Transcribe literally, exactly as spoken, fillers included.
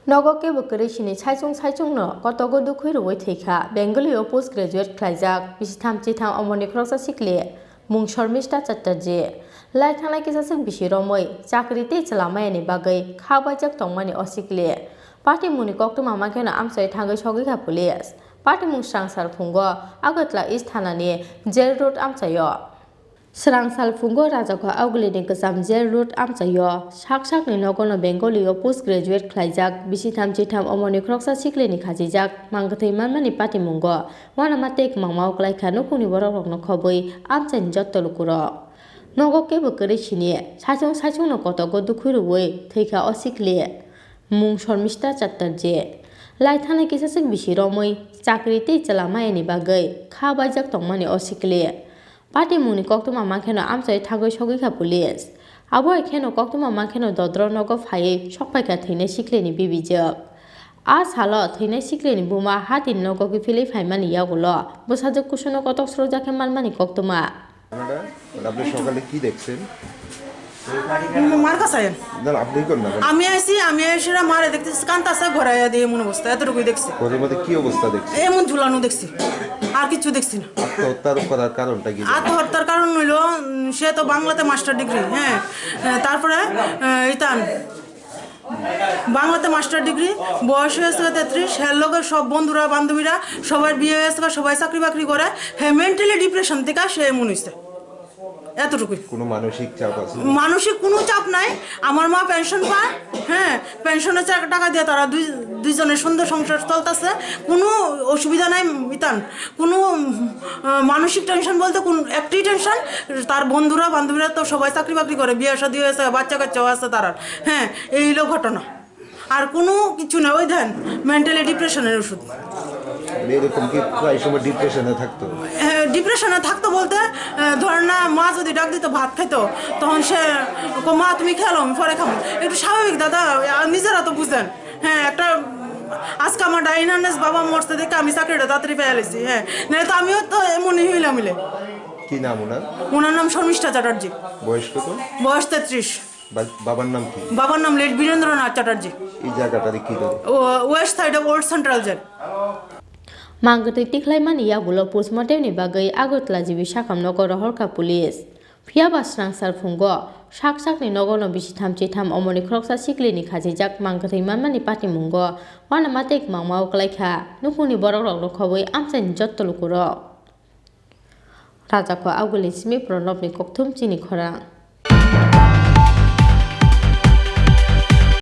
Nogo kebo kwrwi sini saichung saichungno kotogo dukhui rwui thwikha Bengali o post graduate khlaijak bisi tham chitham omorni khoroksa sikli mung Shormista Chatterjee. Lai thangnai kisa swk bisi romwi chakri tei chwla mayani bagwi kha baijak tongmani o sikli. Patimungni koktwma mankheno amchai thangwi sogwikha police. Patimung swrang sal phungo Agartala East thanani Jail Road amchaio. Swrang sal phungo Rajakho Augulini kwcham Jail Road amchaio sak sakni nogono Bengali o post graduate khlaijak bisi tham chitham omorni khoroksa siklini khachijak mangkwthwi manmani patimungo uanama tei kwmangma uklaikha nukhungni borokrokno khobwi amchaini jotto lukurok. Nogo kebo kwrwi sini saichung saichungno kotogo dukhui rwui thwikha o sikli mung Shormista Chatterjee. Lai thangnai kisa swk bisi romwi chakri tei chwla mayani bagwi kha baijak tongmani o sikli. Patimungni koktwma mankheno amchai thangwi sogwikha police. Abo hai kheno koktwma mankheno dodro nogo phaiwi sokphaikha thwinai siklini bibijwk. A salo thwinai siklini buma hatini nogo kiphilwi phaimani yagulo bwsajwk kusuno kotok srojakhe manmani koktwma. আপনারা, মানে, আপনি সকালে কি দেখছেন? মার কাছে আইন। না, না, আপনি কোন না? আমি আইছি, আমি এসে মারে দেখতেছি, কান্তাছে, ঘরে আইয়া দিয়ে এমন অবস্থা, এতটুকুই দেখছি। ঘরের মধ্যে কি অবস্থা দেখছেন? এমন ঝুলানো দেখছি, আর কিছু দেখছি না। আত্মহত্যা করার কারণটা কি জানেন? আত্মহত্যার কারণ হইলো, উম, সে তো বাংলাতে মাস্টার ডিগ্রি, হ্যাঁ, আহ, তারপরে, আহ, ইতান, বাংলাতে মাস্টার ডিগ্রি, বয়স হয়েছে তেত্রিশ, হ্যাঁ, লগে সব বন্ধুরা, বান্ধবীরা, সবার বিয়ে হয়েছে, সবাই চাকরি বাকরি করে, হ্যাঁ, মেন্টালি ডিপ্রেশন থেকে সে এমন হইছে। এতটুকুই। কোনো মানসিক চাপ আছে? মানসিক কোনো চাপ নাই। আমার মা পেনশন পায়, হ্যাঁ, পেনশনের চা-, টাকা দিয়ে তারা দুই, দুইজনের সুন্দর সংসার চলতেছে, কোনো অসুবিধা নাই। ইতান কোনো, উম, আহ, মানসিক টেনশন বলতে কোন একটি টেনশন, তার বন্ধুরা বান্ধবীরা তো সবাই চাকরি বাকরি করে, বিয়ে শাদী হয়েছে, বাচ্চা কাচ্চাও আছে তার, হ্যাঁ, এই হলো ঘটনা। আর কোনো কিছু না, ওই দেন মেন্টালি ডিপ্রেশনের ওষুধ। মানে, এরকম কি প্রায় সময় ডিপ্রেশনে থাকতো? হ্যাঁ, ডিপ্রেশনে থাকতো বলতে, আহ, ধরেন না, মা যদি ডাক দিত ভাত খাইতো, তখন সে কো, "মা, তুমি খেলো, আমি পরে খাবো।" একটু স্বাভাবিক দাদা, আহ, নিজেরা তো বুঝেন। হ্যাঁ, একটা আজকে আমার ডাইনানেস বাবা মরছে দেখে আমি চাকরিটা তাড়াতাড়ি পেয়ে গেছি। হ্যাঁ, নাহলে তো আমিও তো এমনই হইলাম মিলে। কি নাম ওনার? ওনার নাম শর্মিষ্ঠা চ্যাটার্জি। বয়স কত? বয়স তেত্রিশ। বা-, বাবার নাম কি? বাবার নাম লেট বীরেন্দ্রনাথ চ্যাটার্জি। এই জায়গাটারে কি ধরে? ও, west side of old central jail. Mangkwthwi tikhlaimani yagulo postmortemni bagwi Agartala G B sakhamno rohorkha police. Phiya ba swrang sal phungo sak sakni nogono bisi tham chitham omorni khoroksa siklini khachijak mangkwthwi manmani patimungo uanama tei kwmangma uklaikha nukhungni borokrokno khobwi amchaini jotto lukurok. Rajakho Augulini simi Pranobni kokthum chini khorang.